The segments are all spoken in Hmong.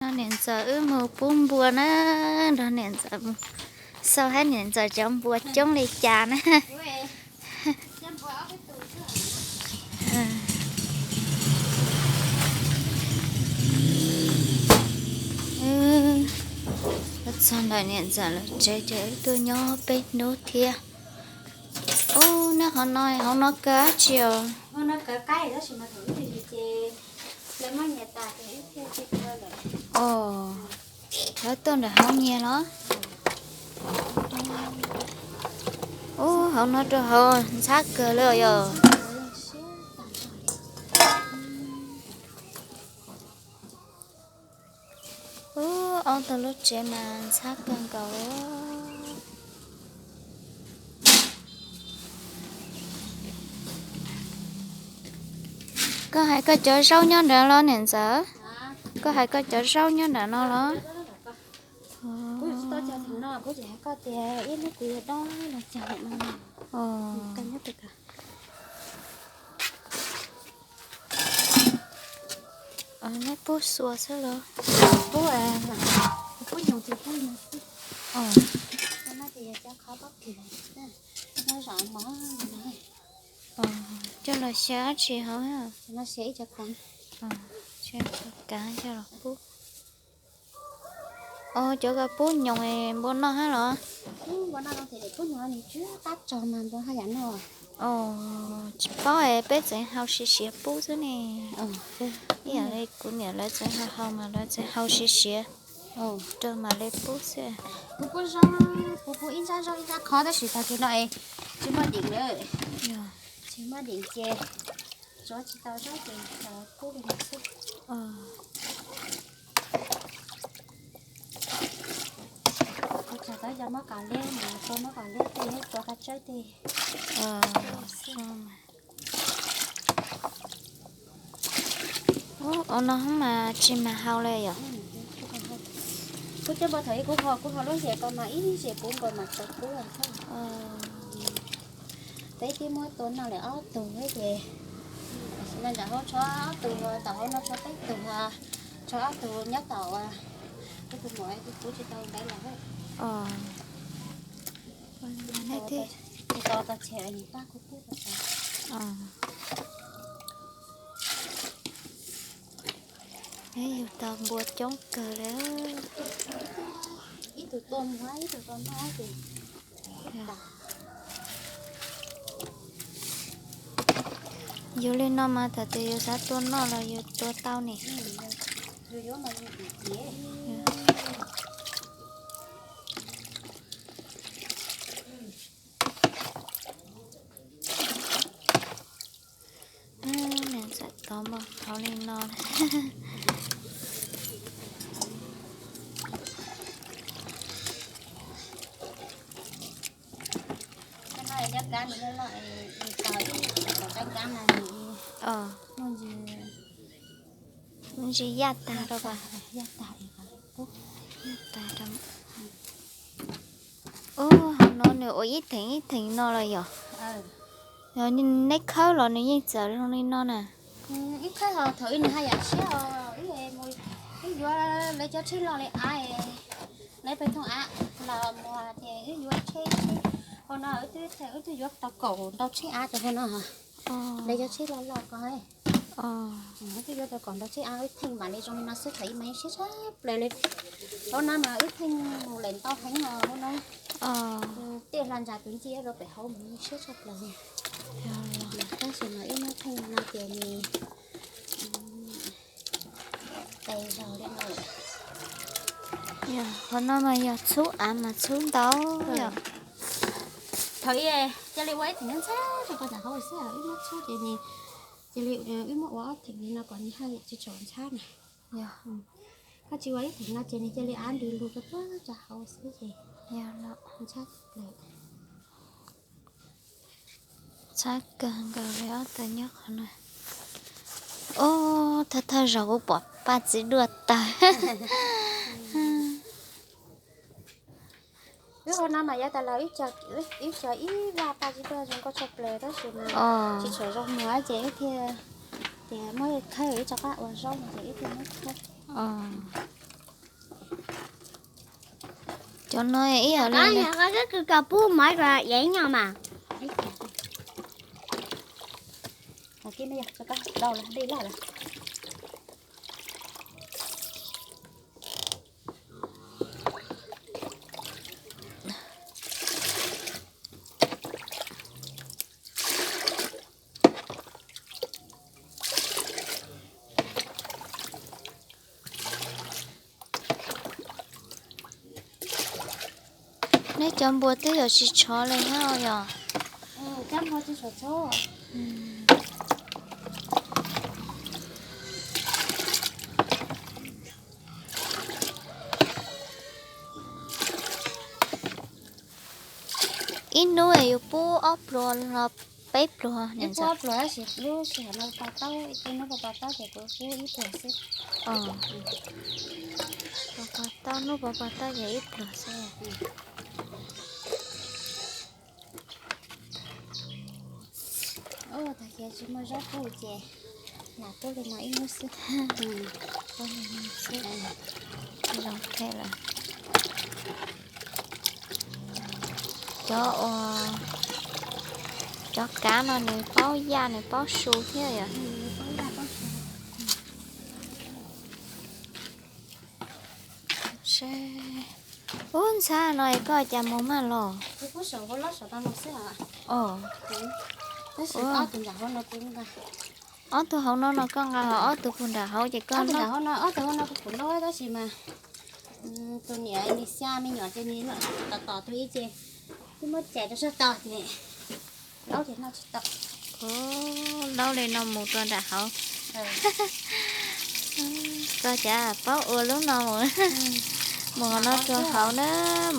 No niam ntxawm wb mus pub npua na, nrog niam ntxawm mus xauj hab niam ntxawm cov npua coob li cas na. Txog ntawm niam ntxawm lawv tsev ces wb tuaj nyob peb hnub thiab. Ub, neb qhov no, hauv no kaw dab tsi os? Os, lawv tuaj ntawm hauv nyiag los? Ub, hauv no rau hauv ntxhab kawg li yog. Ub, ob tug lub tsev mas ntxhab kawg nkaus. Koj hais koj cov zaub nyob nrad los niam ntxawm? Koj hais koj cov zaub nyob nrad no los? Neb pub xua xwb los? Coj los xyaw dab tsi hauv? Kav coj los pub. Os, cov ko pub nyoos npua noj hab los? Tsis paub es peb tseem hau siav siav pub xwb ne. Ib yam li kuv niam lawv tseem hau hau mas lawv tseem hau siav siav rau mam li pub xwb. Kuv pub zaub, kuv pub ib ntsab zaub ib ntsab qhov tab sis tag kis no es tsis muaj deem lawm. Tsis muaj deem ces tsuav tsis tau zaub ces kub li no xwb. Kuv tseem tau cov mab qas liab, tua mab qas liab tej, tua qas tsawb tej. Ub, ua no mas tsis mag hau li yom? Kuv coj npua thaum ub kuv ho, kuv ho lub ntiag ko mas ib ntiag kuv nkaus mas tau kub. Peb twb muab tua noj lawm ob tug ces, tam sim no nram hauv tshuav ob tug, tom hauv no tshuav peb tug, tshuav ob tug nyob tom, peb tug muam kuv tsis tau nqeeb los. Tsis tau tau tshem, pab kuv pub tau. Yug tau npua coob kawg li. Ib tug tua muag, ib tug tua noj ces yug li no mas thaum twg yus xav tua noj los yus tua tau ne. Niam ntxawm tod mas hauv li no. Ntsis yaj tag rau. Ub, hauv no nws ua ib theem ib theem no los yog? Yog neb khawb los nws yeej txawm zoo li no na? Ib khawb los thaum ub nws haj yam siab os, wb yuav lawv cov tsheb loj li av, lawv pem thooj av los muag ces wb yuav tsheb, tsheb hauv no wb twb, wb twb yuav tau kaum ntau tsheb av rau hauv no. Lawv cov tsheb loj loj ko, wb twb yuav tau kaum ntau tsheb av, wb theej mam li zoo li no xwb, thaum ub mas siab tshaj plaws li. Hauv no mas wb theej mus lawm ntau heev os hauv no. Tej hla ntsa kwv ncej rau pem hauv mas siab tshaj plaws li. Tab sis mas wb muab theej no ces nws tes zaug li no. Qhov no mas yog txhub av mas txhub ntau yom. Thaum ub cia li ua ib theem ntxhab rau koj ntawm hauv xwb, wb muab txhub ces nws cia li, wb muab ua ob theem li no kom nws haj tsis tshua ntxhab na. Koj tsis ua ib theem no ces nws cia li av ntws lug rau puag rau hauv xwb ces ntxhab plaws. Txhab kawg nkaus li ob tug nyob qhov no. Ub, thawj thawj zaug kuv pom paj txiv duaj tawg. Wb hauv no mas yav tas los wb cog ib vaj paj txiv duaj zoo nkauj tshaj plaws tab sis mas tsis tshua zoo muag ces wb thiaj tias muab khawb wb rov qab ua zaub no ces wb thiaj muab khawb. No ib yam li Neb cov npua twb yuav tsis tshov li thiab yom? Ib hnub yus pub ob pluas los peb pluas? Ib hnub pub ob pluas, tab sis lub sij hawm no pos taub, ib hnub pos pos taub ces kuv pub ib pluas xwb. Pos pos taub, hnub pos pos taub ces ib pluas xwb. Tag kis tsis muaj zaub pub ces lam pub li no ib hnub xwb. Zoo thiab lawm. Cov, cov kav no nws paub yaj nws paub su thiab yom. Ub, ntxhab no es koj cas mus maj los? Ob tug hauv no no koj nqa, ho ob tug puag nram hauv ces koj, ob tug hauv no kuv pum laub tab sis mas tus niam nws xya me nyuam ces nws tom tom tus ib ce, twb muab cais rau sab tod ces laub ces noj tsis tau. Laub li no mus rau nram hauv. Koj cas paub ua lub no mus, mus hauv no rau hauv na,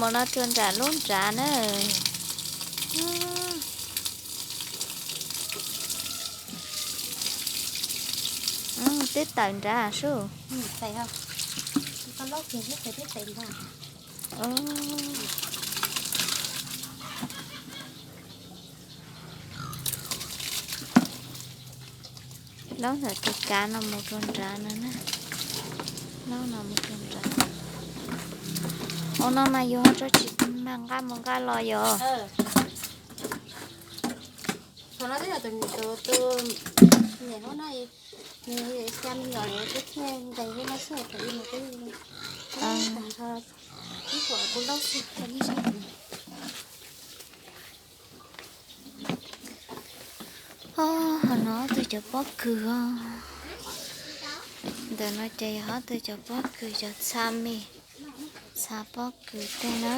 mus no rau nram lub nrad na. Twb tawm nrad sub. Laub ntawm tus kav no mus rau nrad no na. Laub no mus rau nrad. Ua no mas yus ho tsis mag nqa mus nqa los yom. Thaum no twb yog tus niam hauv no, nws xya me nyuam lawm twb thiaj nqis li no xwb, thaum ub mas twb nqis nrho ib puas kuv laub xwb. Ho no ob tug cov pob kws os. Ntawm no ces yog ob tug cov pob kws, cov txha me, txha pob kws tej na.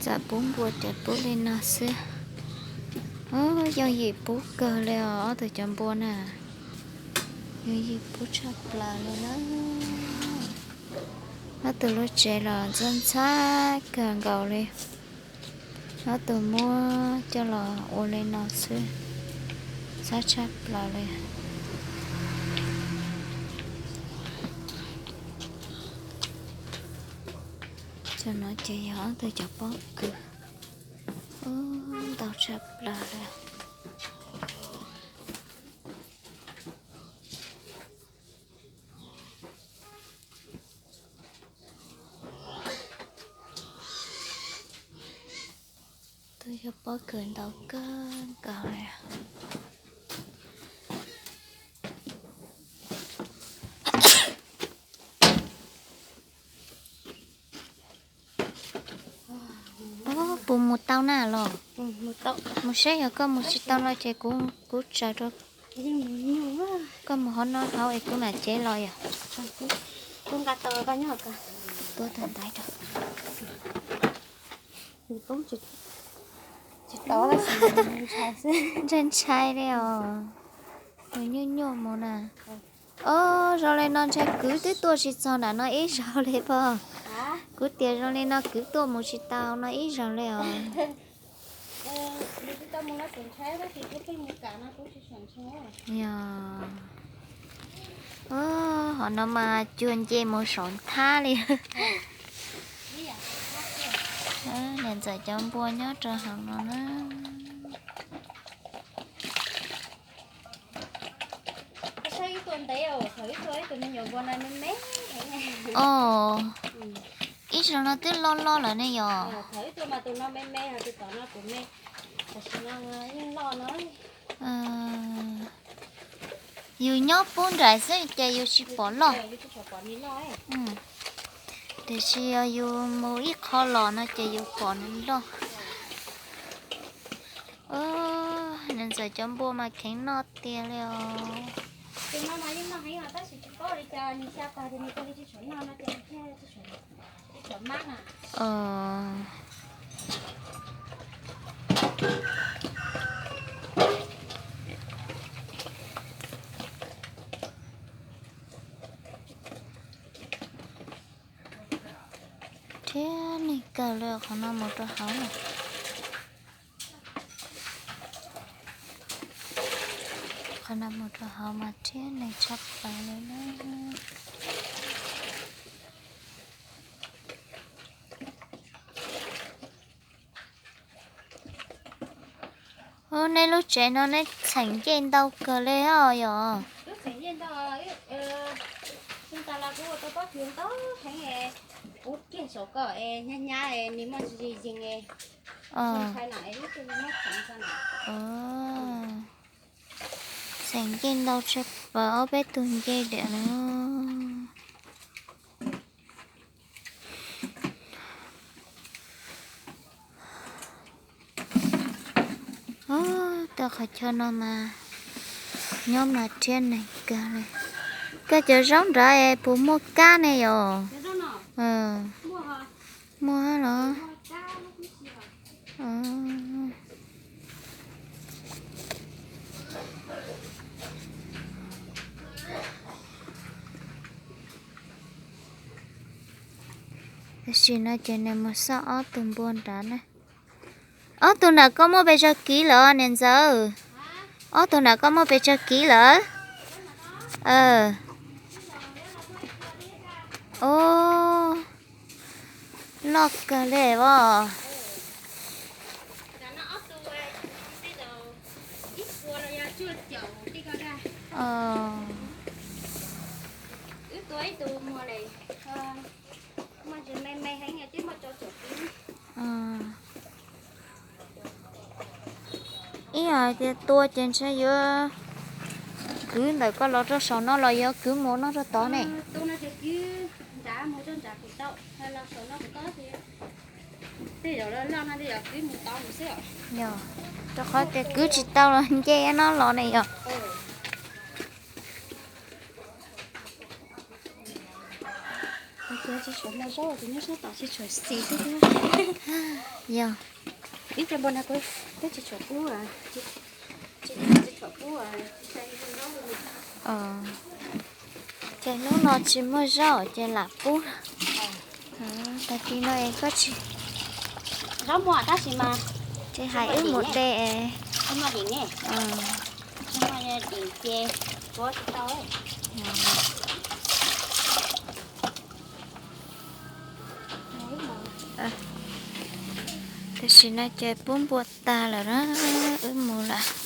Txawm pub npua ces pub li no xwb. Yooj yim pub kawg li os ob tug cov npua na. Yooj yim pub tshaj plaws li na. Ob tug lub tsev los ntxhab ntxhab kawg nkaus li. Ob tug muab coj los ua li no xwb, ntxhab tshaj plaws li. Cov no ces yog ob tug cov pob kws, ntau tshaj plaws li. Tus yog pob kws ntau kawg nkaus li. Puas mus tau na los? Mus saib yog koj mus tsis tau no ces kuv tsaws rau. Koj mus hauv no hauv es kuv mam cev los yom. Tuav tag ntaiv rau. Ntshai ntshai li os. Mus nyuaj nyuaj mus na. Os, zoo li no ntshai kwv twb tuaj tsis txog nram no ib zaug li pog. Kuv tias zoo li no kwv tuaj mus tsis tau no ib zaug li os. Yog. Os, Qhov no mas cuag nce mus saum nthab li. Niam ntxawm cov npua nyob rau hauv no na. Os, ib zaug no twb loj loj lawm ne yom. Yus nyob pub nraim xwb ces yus tsis pom loj. Tiam sis yog yus mus ib qho los no ces yus pom nws loj. Niam ntxawm cov npua mas kheev noj tiag li os. Rhiab neeg kawg li qhov no mus rau hauv na. Qhov no mus rau hauv mas rhiab neeg tshaj plaws li na. Ub, nej lub tsev no nej txheem ncej ntau kawg li os yom? Txheem ncej ntau tshaj plaws, ob peb tug ncej diam no. Tuaj qhov chaw no mas nyob mas rhiab neeg kawg li. Koj cov zaub nrad es puas muaj kab ne yom? Muaj los? Tam sim no ces nws mus xauj ob tug npua nrad na. Ob tug nram koj muaj pes tsawg kiv lawm niam ntxawm? Ob tug nram koj muaj pes tsawg kiv lawm? Ub, loj kawg li os. Ib yam tias tua ces ntshe yuav kwv ntawm koj los rau saum no los yuav kwv mus no rau tod ne. Yog, rau qhov tias kwv tsis tau los nce no los ne yom. Yog. Ces hnub no tsis muaj zaub ces lam pub. Tag kis no es koj tsis, tsis hais wb mus de. Tam sim no ces pub npua tag lawm na, wb mus lawm.